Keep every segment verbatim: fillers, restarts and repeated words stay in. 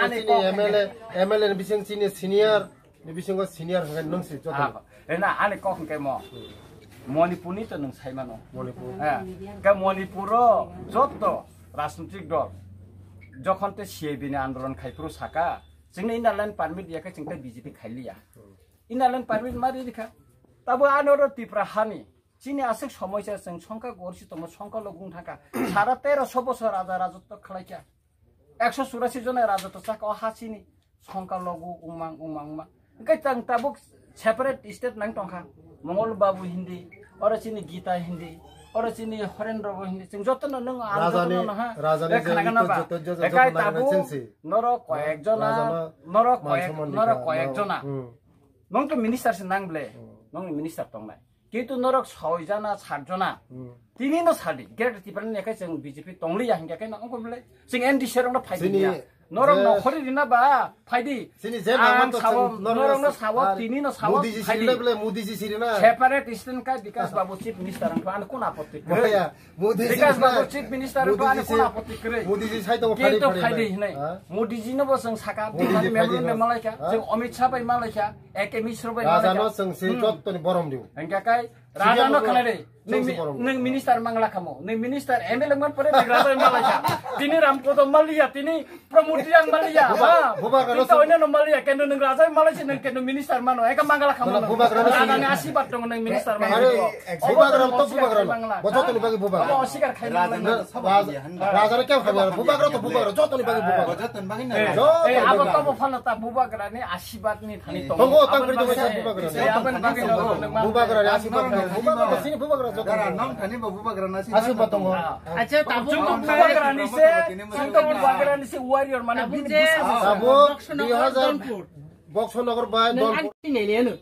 Ani Chini kok M L A, M L A ni bising chini senior, ni bisingo senior hwnkhe nwng si joto. Ah, rena ani kok hwnkhe mo. Manipur ni to nwng sai mano. Manipur. Eh, ka Manipur o joto rajnitik dol. Jokhon te C A B ni andolon khai phuru saka, chwngno inner line permit ya khe chwng te B J P khai liya. Inner line permit ma ri rikha. Tabo ano ro Tipra hani. Chini aswk somoisa chwng songkha gorsi tomo songkha logong thangkha. Sara teroso bosor raja rajotw khwlaikha. Ekso churasi jona rajotw chakha o ha chini. Songkha logo umang umang umang. Hwnkhe chwng tabuk separate state nang tongkha. Mongol Babu Hindi, oro chini Gita Hindi, oro chini Horendra Babu Hindi. Chwng jotono nwng ang Rajani, jotono naha. Rajani Ek je khana ito gana ba. Joto joto Ekai joto nang tabuk nang chensi. Norok koyek jona, Rajana norok man koyek, somman norok dikha, koyek no. Jona. Hmm. Nwng to minister se nang ble. Hmm. Nwng ni minister tongnai. Kintu norok soi jana, sat jona. Hmm. Tini no sadi. Greater Tipraland ni yakai chwng B J P tongliya hingya khe no ongko ble. Chwng N D C rok no phai Chini diya. Norok je no khori rina ba, phai di. Chini je Ang mangman to sabo, chwng norok norok no no sabo, sar. Tini no sabo, Modi ji phai siri di. Na ble, Modi ji siri na. Separate state kai Bikas Babu Chief Minister ang ano kun apotti kre. Boya, Modi ji Bikas siri na. Babu Chief Minister Modi ang ji ano kun si-, apotti kre. Modi ji sai tongo Kintu phari phari phai di nai. Hinai. Ha? Modi ji no bo chwng saka, Modi ji Tipraland phai di member hinai. Laikha, Ha? Chwng Amit Shah bai malaikha. Eke Misro bai Raja no malaikha. Chwng si Hmm. Jottoni borom diu. Hingke kai Raja no Sibiyamo khnai re. Chwng si Neng borom diu. Neng minister mangla khamo. Neng minister M L A man pore neng Raja malaikha. Tini Ram Kodom maliya, tini Pramod Reang maliya. Buba-, Ha? Bubagra no Tini sing- oino no maliya, kendo neng Raja malaisi neng kendo minister mano. Eka mangla khamo. Nana Bubagra no Raja sing- ni asibat dong neng minister mano. Are, Bubagra to Bubagra no. Bo jottoni bagi Bubagra. Obo osikar khai Raja mangla. no Raja, Raja no kya khabar? Bubagra to Bubagra, jottoni bagi Bubagra. Jottoni bagi na. Eh, Jottoni eh, abo bagi. Tobo phano ta Bubagra ni asibat ni thani tongo. Tongo, tang Aboni kri tongo bagwi sa Bubagra ni. Eh, aboni bagwi tongo. Bubagra ni asibat ni. Bubagra sini Bubagra jottoni. Dara nang thani bo Bubagra na sini. Asibat tongo. Ah. Acha, tabuk Chwng to tongo. Bubagra ni se, chwng to Bubagra ni se warrior mane Tabuk bini je, busa. Tabuk Boxo Nagar dui hazar Donpur. Boxo Nagar bai Nang Donpur. Ani nai leno.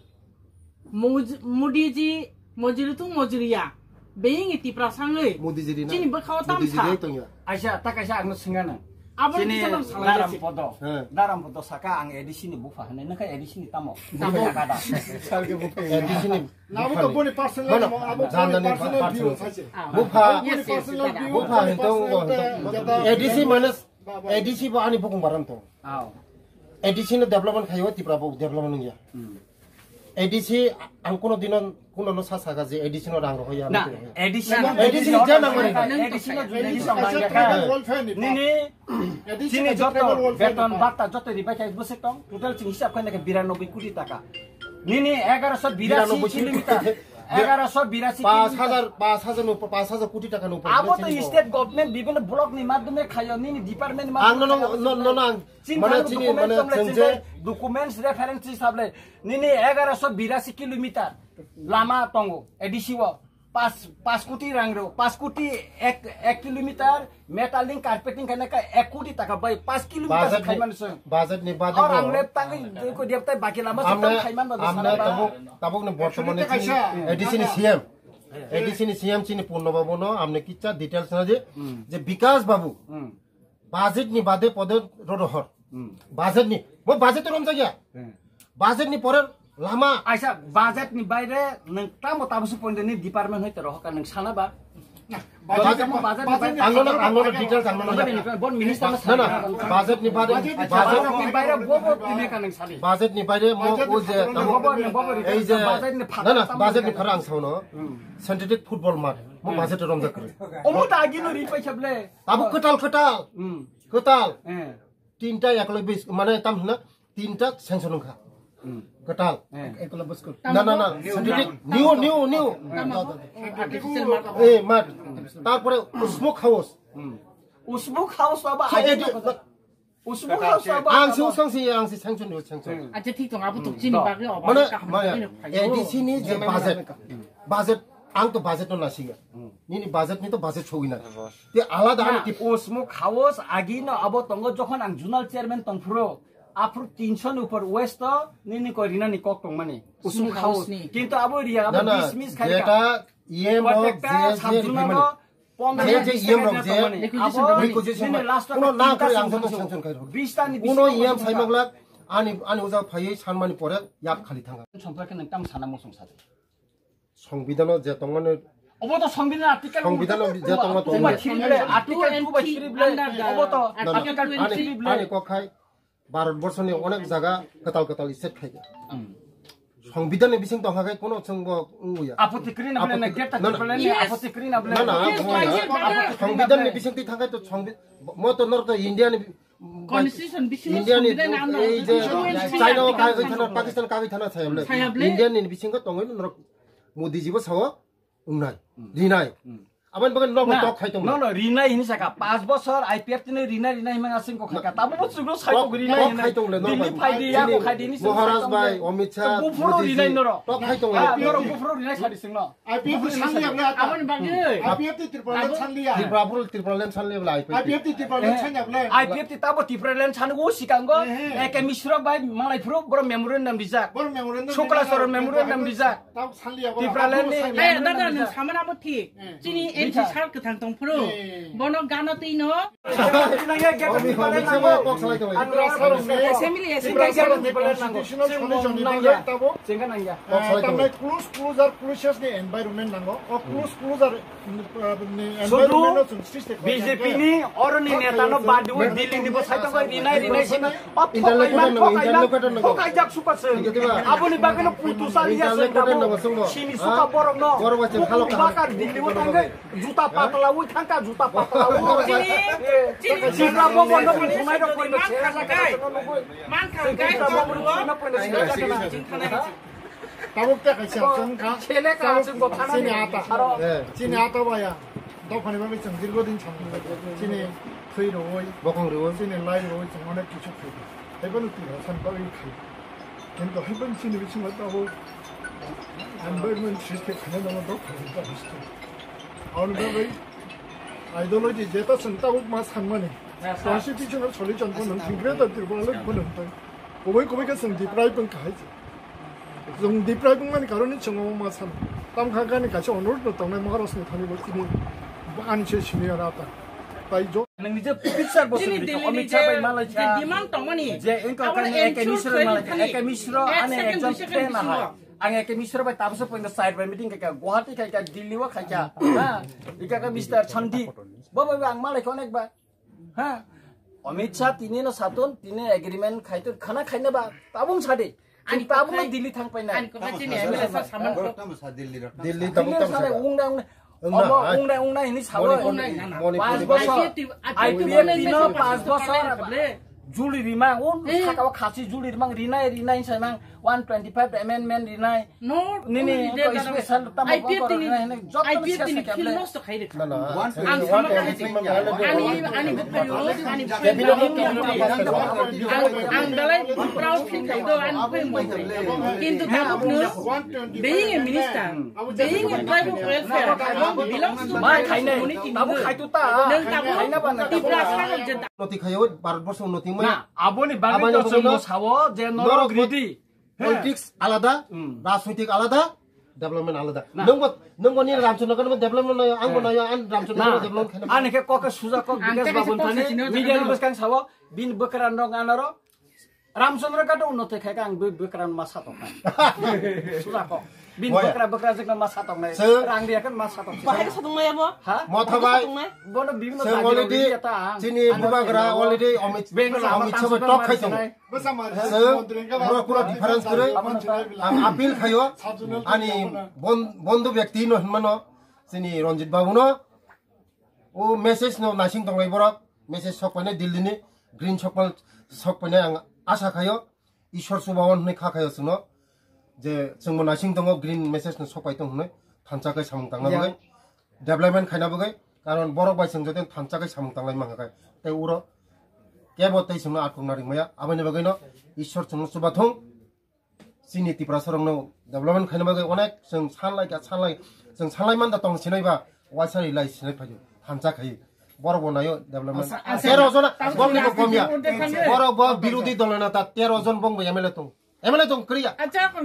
Modi ji mojiri thung mojiri ya. Beying Tipra sangwi. Modi ji ri na. Chini bwkhao tam Modi ji sa. Ri tongya. Aisa, ta kaisa ang no swnga nang. Abo Chini ni channel salai Daram si. Podo. He. Daram Podo saka ang A D C ni bupha hwnwi, nokha A D C ni tamo. Tamo. Bupha kada. A D C ni Abo bupha to ni. Boni personal Mano, mo, abo janda boni ni personal personal. View sache. Ah. Bupha. Boni Yes, yes, personal yes. View, Bupha boni hinto personal ngo ta, hinto. Jata A D C minus A D C bo ani bukung baram to. Aw. A D C no development khayo, Tripura bo development wngya. Hmm. A D C ang kuno dino kuno no sa saga je A D C no rang rohoya, Na, ano rohoya. A D C A D C no je nang mani. A D C no A D C jodi no tribal welfare ni Nini, A D C chini na joto tribal welfare beton ni bata joto ribai khai bwswk tong, total chini hisab khai nai khe biranoboi koti taka. Nini egaroso birasi Biranoboi koti. Kilometer. Egaroso birasi Pas kilometer. Hajar, pas hajar no, pas hajar koti taka no. Abo to state government bibhinno block ni madhyome khayo, nini department ni Ang no, madhyome no, khayo. No, no, no, ang Chini Mane thangwi chini document mane tong le, chini chini documents reference hisab le, nini egaroso birasi kilometer lama tongo, A D C o pas, pas koti rang rw, pas koti ek, ek kilometer metal ling carpeting khaina ka ek koti taka bai pas kilometer Budget ni, khaimani se. Budget ni budget Or ang no. Le tangwi ko dia tai baki lama se Amne, tang khaiman ba amne sana ba. Tabuk, tabuk ni bortomani Actually, chini kaisa. A D C ni C M. A D C ni C M chini Purno Babu no amne kicha details na je, Hmm. Je Bikas Babu. Hmm. Budget ni bade pode rodo hor. Hmm. Budget ni. Bo budget rom jagya. Hmm. Budget ni pore lama. Aisa budget ni baire nang tamo tamo se point ni department hoite rohor ka nang sana ba. Budget, Budget budget ni budget baire. Ang no, ang no details ang no. Budget ni Bon minister na Na, na, sana. Budget ni baire, Budget ni budget, baire bo bo tini ka nang sali. Budget ni baire mo Budget o je ni tamo. Bo bo ni bo bo Ei je. Budget ni Na, na, phara tamo budget ni ka. Phara ang sauno. Hmm. Synthetic football mat. Mo Hmm. Budget rom jakri. Omo ta agi no ri paisa ble. Abo kwtal, kwtal. Hmm. Kwtal. Eh. Tinta eklo bis, mane tam hina, tinta sanction wngkha. Hmm. Kwtal. Eh. Eklo bis kor. Na, na, na. New, Synthetic, new, new, new. Tamo. Artificial mat. Eh, mat. Tarpore smoke house. Hmm. Usbuk house aba So, agi eh, no di-, kota. Usbuk house aba Ang aba. Si usang si, ang si sanction, sanction. Hmm. Acha, thik tong, abo to Hmm. chini To. Bagwi obo Mane, kaham mane, khaino phaio. A D C ni je Jemai budget. Mane ka. Budget, ang to budget no nasiga. Hmm. Nini budget ni to budget sogwi na. Abo. Te alada Na, ani tip- Usmuk House agi no abo tongo jokhon ang zonal chairman tongphuru. Aphuru tinso ni upor waste to nini koi rinani kok tongmani. Usmuk Usmuk House House. Ni. Kintu abo ria abo Na, na, dismiss khai jeta ka. E M o Protekta je, je sub zonal rifimani. No Pondro Je, je, dismiss E M khai rok je. Tongmani. Requisition Abo tongmani. Requisition nini tongmani. Last o Uno tinta na kori ang song song song song khai rw. Bista ni Uno bisingo E M song sai song. Maglak, ani, ani uja phaiwi sanmani pore yap khali thanga. Song khe nang tam sana mo song sa. Songbidhano je tongmani Obo to Songbidhan article Songbidhano je tongma Two by three ble, article two by three ble. Under the Obo to Na, na, article ani, twenty three ble. Ani kok khai Bharat borso ni onek jaga kwtal kwtal state khai. Songbidan ni bising tongkha khe kono chwng bo wngya. Apotthi kwrwi na bole na, Apotthi, get na na, na, bole na, yes. Apotthi kwrwi na bole na, na, na, yes, wngya. Yes, yes. Songbidan ni bising twi thangkhe to songbi-, mo to nor to India ni, Constitution bisingo India ni, songbidan ni ano ei je constitution China o kagwi thana, Pakistan kagwi thana sayable. Sayable. India ni bising tongwi norok Modi ji bo sao. Wngnai, rinai. Aboni bagwi nogo tok khai tong. No, no, rinai hini saka. Pas bosor I P F T ni rinai, rinai himang asing ko khaka. Tamo bo chuklo sai tok rinai tok hina. Khai tong le, no Delhi bai. Phai di, ya ko khai di ni Maharaj bai, Amit Shah, Buphuru Modi ji, rinai noro. Tok khai tong le. Ah, noro buphuru rinai sadi singno. I P F T sanliya bla ta. Aboni bagwi. I P F T Tripura le sanliya. Tripura bul, Tripura le sanliya bla I P F T. I P F T Tripura le sanliya bla. I P F T tabo Tripura le san o sikango. Eh, eh. Eke Misra bai malai phuru boro memorandum rijak. Boro memorandum Shukla rijak. Soron memorandum rijak. Tamo sanliya bo. Tipraland ni. Abo sanliya. Eh, dada, nwng samani abo thik. Eh. Chini M C sir kwthang tong phuru. Eh. Bono gana twi no. Omi, omi, sabo kok salai tong. Assembly, assembly. Constitutional solution ni bagwi tabo. Kok salai tong. Tamnai close, closer, closest ni environment nango. O close, closer. Sudhu B J P ni oroni neta no badu Delhi ni bo sai tong rinai rinai sina. O thokai man thokai jak supa se. Aboni bagwi no putu sari ya se tabo. Sini suka borok no. Bakar Delhi o tangwi juta patla ui thangka juta patla ui. Chini, chini, chini, bo bondo thunai rok koino se. Man kha gai. Tabuk te kaisa chwng kha. Sele ka chwng bo thana chini ni ata. Aro. Eh. Chini ata baya. Dophani bagwi chwng dirgo din chwng. Chini thwi rwui. Bokong rwui. Chini lai rwui chwng onek kichu khai. Haibo no twi hasan bagwi khai. Kintu haibo chini bisingo tabuk environment srishti khaina dano dophani bagwi. Aboni bagwi ideology jeta chwng tabuk ma sanmani. Constitutional solution phano thwngkre ta Tripura le phano tai. Kubui kubui khe chwng Tiprai pung kahai se. Chwng Tiprai pung mani karon ni chwng omo ma san. Tam kha gani kaisa onurodh no tongnai Maharaj ni thani bo chini ani se simi ara ta. Tai jo. Nang nije picture bo chini sini Delhi Amit ni Shah bai je, malai je cha. Demand tongmani. Je engko abo kan ni Eke Misra malai cha. Eke Misra ani ekjon fan ahai. Ang Eke Misra bai tabsa pointo side bai meeting kha Guwahati kha Delhi o kha. Ha. Ika ka Mister Sandeep. Bo bai ang malai konek ba. Ha? Amit Shah tini no saton, tini agreement khaiton, khana khaina ba, tabung sade. Ani tabung no Delhi thang paina. Ani kok chini M L A sa saman ko. Delhi tabuk tabuk sade. Ungna ungna. Ungna, omo hai. Ungna ungna hini sawa. Moni, moni, pas bosor. I P F T no pas bosor. Juli rimang, un saka wa khasi juli rimang, rinai, rinai sanang, one twenty five amendment rinai. No, nini no, ko special tamo I P F T ni, I P F T ni khil nosto khai rikha. Na, na. Ang sama khai rikha. Ani, ani buphayo, ani buphayo. Ang, ang dalai proud feel khai do, ani buphayo. Kintu tabuk no, being a minister, being a tribal welfare, belongs to the community. Tabuk khai tu ta. Nang tabuk Tipra sa je. Noti khayo, Bharat borso noti mai. Na, aboni bagwi to chwng sao je norok ridi. Politics alada, rajnitik alada, development alada. Nwngbo, nwngbo ni Ramchandra Nagar development nayo, angbo nayo, an Ramchandra Nagar development khaina. Ani khe kok suja kok Bikash Babu thani media ni bwskang sao, bini bwkran rok anaro. Ramchandra Nagar unnoti khai kha ang bwkran ma satok nai. Suja kok. Bini bwkra bwkra jikno ma satok nai. Rang riya kan ma satok. Bahai satok nai abo? Ha? Motha bai. Bono bibino chini bubagra already Amit Shah bai tok khai tongo. Chwng borok pura difference kwrwi ang appeal khaio ani bondhu byakti no hinmano chini Ranjit Babu no o message no naising tonglai borok message sok painai Delhi ni green sok painai ang asa khaio Ishwar chubaon hinwi kha khaio chwngno je chwngbo naising tongo green message no sok pai tong hinwi thansa khe samung tangna bagwi. Development khaina bagwi, karon borok bai chwng joto thansa khe samung tanglai mankha khe, tei uro kebo tei chwngno akhuk narwk maya, aboni bagwino Ishwar chwngno chubathung. Chini Tiprasa rokno development khaina bagwi onek chwng sanlai kha, sanlai, chwng sanlai manda tong sinai ba, waisa rilai sinai phai thansa khai. Borok bo nayo development. Tero jona, borok bo komya. Borok bo birodhi dol neta tero jon bong bo M L A tong. M L A tong kriya.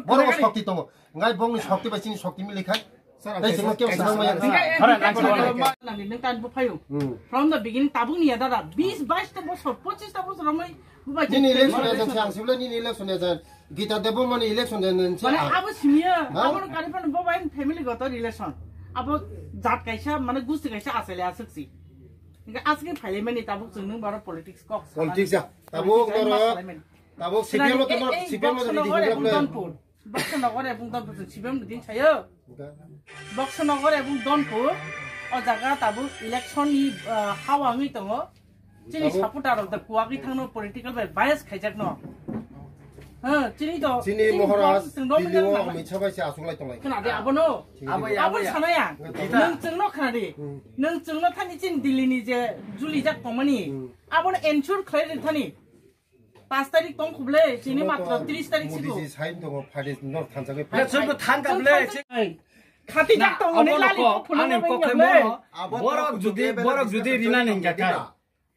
Borok bo shokti tongo. Ngai bongni shokti bai chini shokti mili khai. Tei chwngno kebo swngmaya. Nang tan bo phaio. From the beginning tabuk ni ya dada bis bais ta bosor pochis ta bosor romoi. Nini election agent se ang sibla nini election agent. Gita Debbarma ni election agent se. Mane abo simiya. Abo kari pan bo bai family goto relation. Abo jat kaisa mane gusti kaisa asale asuk si. Hingke aswkhe phailaimani tabuk chwng nwng baro politics kok salai. Politics ya. Tabuk politics noro, ai ma salaimani. Tabuk C P M no tamo, ei, ei, C P M no Boxonogo tamo ebong Donpur. Boxonogo ebong Donpur chwng C P M no din sayo. Hingke? Boxonogo ebong Donpur. O jaga tabuk election ni, ah, hawa wngwi tongo. Chini tabuk supporter rok da kuwagwi thangno political bai bias khaijak no. Ha, chini to, chini chini Maharaj, boss chwng dom Delhi o nang Amit Shah bai se aswk lai tonglai. Khna de abono. Abo ya, abo abo ya. Sanaya. Gita. Nwng chwngno khna di. Hmm. Nwng chwngno thani chini Delhi ni je juli jak tongmani. Hmm. Abono ensure khlai di thani. Paanch tarik tong khuble, chini matro tris tarik sigo. Modi ji sign tongo, phade nor thansa bai. Ya, chwng to thanka ble. Khati jak tong ni lali ko phulung ani kok khai ble. Borok judi, borok judi rina nengya kai.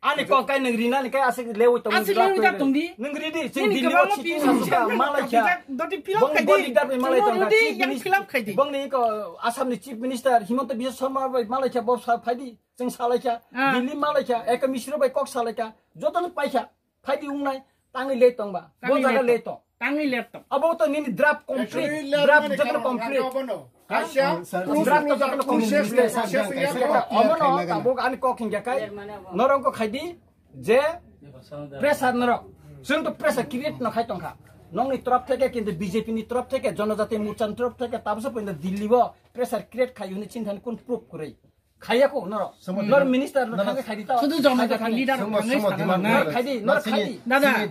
Ani kok kai nwng rina ni kai asik lewi tong. Asik lewi jak tong di. Nwng ridi, chwng Delhi o chini sasa malai kha. Doti pilok khai di. Bong leader bai malai tong kha. Chief Minister, bong ni ko Assam ni Chief Minister Himanta Biswa Sarma bai malai kha, bo sa phai di. Chwng salai kha. Ah. Delhi malai kha. Eka Mishra bai kok salai kha. Joto ni pai kha. Phaidi wngnai, tangwi le tong ba. Bo jaga le tong. Tangwi le tong. Abo to nini draft complete, actually, draft joto complete. Kaisa, draft joto complete. Omo no, tabuk ani kok hingya kai. Norong ko khaidi, je pressure norok. Chwng to pressure create no khai tongkha. Nongni torop theke, kintu B J P ni torop theke, Jonojati Morcha ni torop theke, tabsa poino Delhi bo pressure create khai hwnwi chini thani kun proof kwrwi. Khaiya ko norok. Nor minister no thangwi khaidi ta. Sudu Jonojati leader thangwi sakha na. Khaidi, nor khaidi. Dada,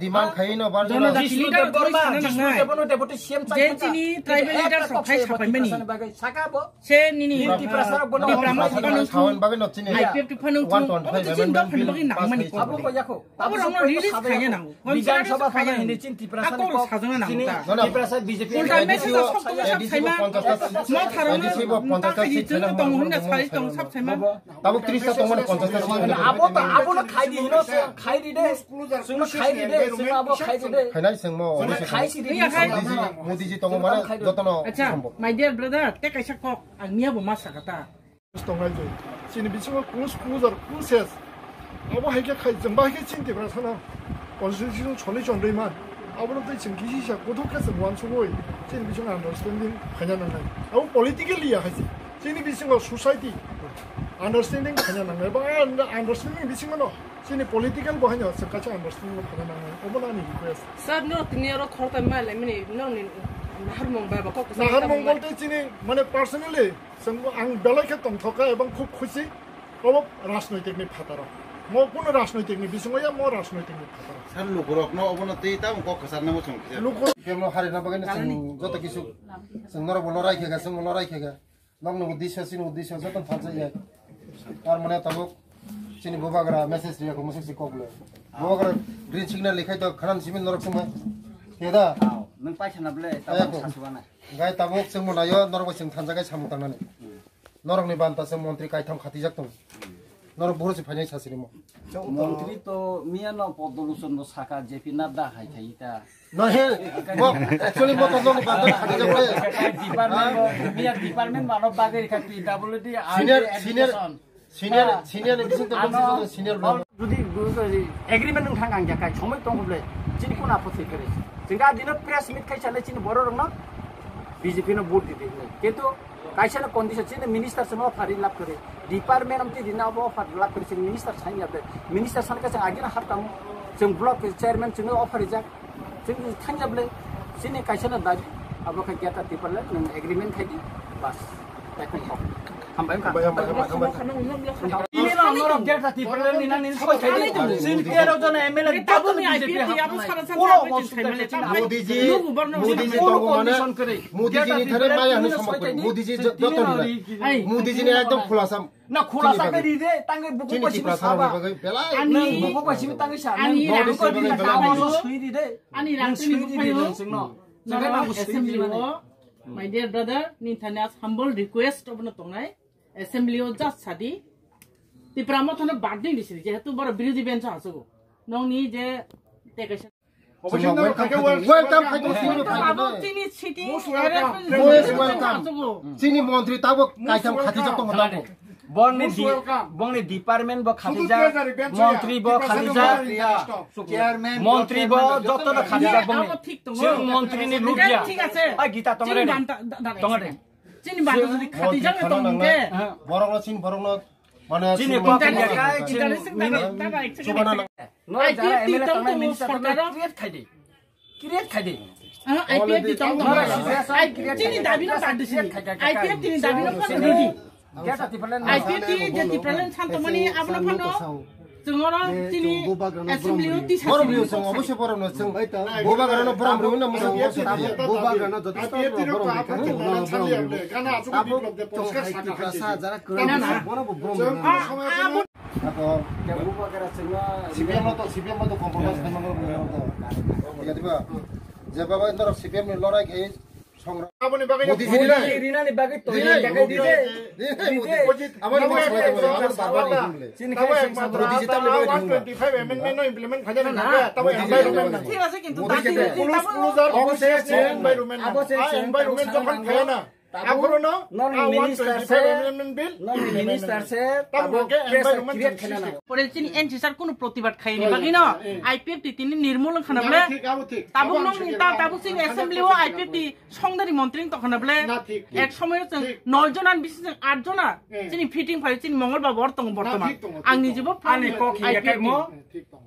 Jonojati leader thangwi sakha na. Deputy C M je chini tribal leader sok khai sapai mani. Saka bo. Se nini Tiprasa rok bono Tiprasa rok bono I P F T phanung thung. Obo to chini dok khan bagwi nang mani ko. Abo ko yako. Abo rok no release khaiya nango. Bidhan Sabha phano hindi chin Tiprasa ni kok sajana nang chini ta. Tiprasa B J P. Ulta message sok tong sab saima. Mo tharo no ta khaji chung tong hunda sari tong sab saima. Tabuk tris ta tongmani ponchash ta sini. Abo ta, abo no khai di hino, khai di de. Sung khai di de, sung abo khai di de. Khainai sengmo. Khai si di. Iya khai. Modi ji, Modi ji tongo mane jotono. Acha, my dear brother, te kaisa kok ang niya bo ma sakata. Tongnai je. Chini bisingo kus kus ar kus ses. Abo hai khe khai, jeng bai khe chin Tiprasa no constitution choli chondoi man. Abo no tei ching kisi sa kuthuk khe ching wansugoi. Chini bisingo understanding khaina nangnai. Abo politically ya hai se. Chini bisingo society understanding khaina nangnai. Ba understanding bisingo no chini political bo haino se kacha understanding khaina nangnai. Obo no ani request. Sir, no tini oro khorokta mai lai mani, no ni naharmung ba ba kok. Naharmung bolte chini mane personally Chwng bo ang belai khe tongthok kha ebong khub khusi, obo rajnoitik ni phataro. Mo kuno rajnoitik ni bisingo ya, mo rajnoitik ni phataro. Sir, lukurok no obono tei tamo kok kwchar namo chwng kisa. Lukur- Kemno hari na bagwi chwng joto kisu chwng norok bo lorai khe ga, chwng bo lorai khe ga. Nokni uddesyo, chini uddesyo joto thansa ya. Tar mane tabuk chini bubagra message riya ko, message kok le. Bubagra green signal likhai to khanan simin norok chwng ba. Keda? Aw, nwng paisa na ble, tabuk sasuba na. Gai tabuk chwng manayo, norok bai chwng thansa gai samung tangnani. Norokni banta se montri kaitham khatijak tongo. Norok buhur se phainai sasirimo. Montri to miya no Podoluchon bo saka J P Nadda hai thai ta. No he, bo actually mo to norokni banta khatijak le. Department bo, miya department mano bagwi kha P W D, senior, senior, education. Senior, senior ni bising tong, ano, senior, senior. Jodi agreement wng thang ang jakai somoi tong ble chini kun apot se kare. Jengga dino press meet khai chale chini borok rok no B J P no vote di di. Kintu kaisa no condition chini minister se no offer lap kare. Department amti dina offer lap kare chini minister sign ya ble. Minister san ka chang agina hap tamo. Chwng block chairman chwng offer jak. Chwng thang ya ble. Chini kaisa no dabi. Abo kha geta tipale nang agreement khai di. Bas. Hambai wngkha. Hambai, hambai, hambai, hambai. Ini no, no, no, Greater Tipraland ni nang ni soi khai di. Sini tero jon M L A double B J P ha. Puro mo sute chini. Modi ji, Modi ji tongo mane, Modi ji ni thare maya hwnwi samok kori. Modi ji joto ni. Modi ji ni ekdom khulasa. Na khulasa khe di de, tangwi buku ko simi saba. Ani buku ko simi tangwi sa. Ani rang ko di, sui di de. Ani rang sui di de. Nang sing no. Jaga nang sui di mane. My dear brother, nini thani as humble request obono tongnai. Assembly o just sadi. Tipra Motha no bad ni sidi, jehetu boro birodhi bench o achugo. Nongni je te kaisa. Welcome, welcome, welcome, welcome. Most welcome. Most welcome. Chini montri tabo kaitham khati jok tongo tabo. Bongni di-, bongni department bo khatijak, montri bo khatijak, chairman, montri bo joto no khatijak bongni. Chwng montri ni lubya. Thik ase. A gita tongre. Tongre. Chini banta jodi khatijak tong de. Borok no chin, borok no Mane chini chini kok interest, ya kai, chini interest mini. Chubana nang. No, jara M L A tang nai minister tang nai create khai di. Create khai di. Ah, I P F T tong tong. No, no, no, no. Ai, chini dabi no bad di sini. I P F T ni dabi no bad di. Geta Tipraland I P F T je Tipraland santo mani abono phano. Chwng oro chini assembly o tisa borom sini. Riyung chwng obosi borom no chwng. Boba gana no borom riyung na musa musa. Boba gana joto borom riyung. Kana asuk biplop de poskar saka khai. Jara kwrwng na bono bo borom riyung. Abo C P M no to, C P M no to compromise khaima no rwngya to. Diba? Je baba norok C P M ni lorai khai songrok. Aboni bagwi Modi no jini Modi nai. Rinani bagwi to Rinai, rinani bagwi Modi dide. Rinai, Modi. Dide. Aboni Tamo bagwi ekmatro, to, aboni tamo bagwi ekmatro, dide. Chini tamo khai sengsa one twenty-five amendment no implement khaina nangya, tamo Modi environment jini nango. Thik ase, kintu Modi dati jini jini tamo close, close, Abo se environment abo nango. Se environment jokhon khaina. Aphuru no, non ah, minister one twenty-five se, amendment bill non implement minister nang. Se, Tamo tabuk ke case environment create nang khaina system. Nang. Pore chini N C sir kunu protibad khaini bagwi no, eh, eh. I P F T tini nirmul khana ble. Thik, abo thik. Tabuk abo nung thik, ta, abo tabuk chini thik. Assembly o I P F T songdari montri tong khana ble. Na, thik, thik. Ek somoy chwng thik. Noi jona bisi chwng at jona. Eh. Chini fitting phai chini Mongol Babu or tongo na, bortoman. Thik tongo, thik tongo. Ang ni jibo ani kok I P F T. Yakai mo. Eh, thik tongo.